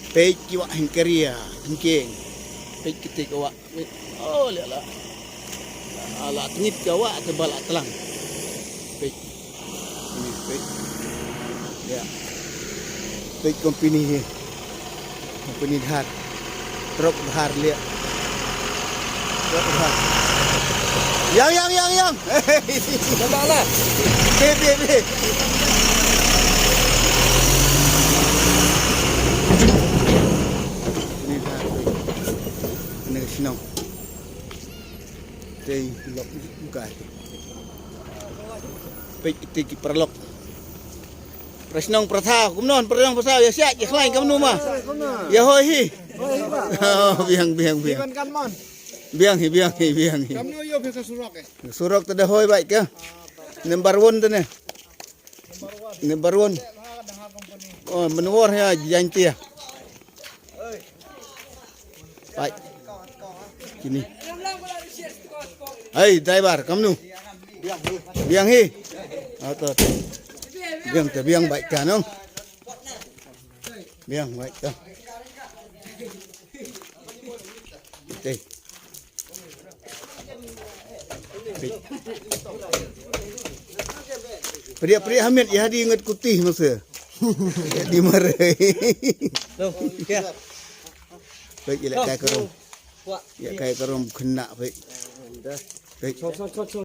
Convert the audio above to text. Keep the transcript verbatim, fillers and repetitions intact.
Peit ki wah hingkaria, hingkeng. Peit kita ki wah. Peit. Oh, lihat lah. Ah, lah tengit ki wah, te ba lah telang. Peit. Ini, peit. Ya. Peit company hi. Company Dhar. Truk Dhar, lihat. Truk Dhar. Yang, yang, yang, yang. Nampak lah. Peit, peit, peit. Ini dah, ini shnong. Tei lok buka. Peit kita ki paralok. Para shnong para thaw, kumno para shnong para thaw, ïa siat, ïa khlaiñ kumno ma. Ïa hoi hi. Oh, biang, biang, biang. Biang hi, biang hi, biang hi. Surok te da hoi bait ka. Number one te ne. Number one. Oh, menwar ya jantia. Bait. Kini. Hai, driver, kamnu? Biang hi. Ato. Biang te biang bait ka nong. Biang bait ka. Te. Pria pria hamit ya di ngat kutih masa. Di mare. Lo, ya. Baik, ila kai karom. Ya kai karom kena baik. Baik.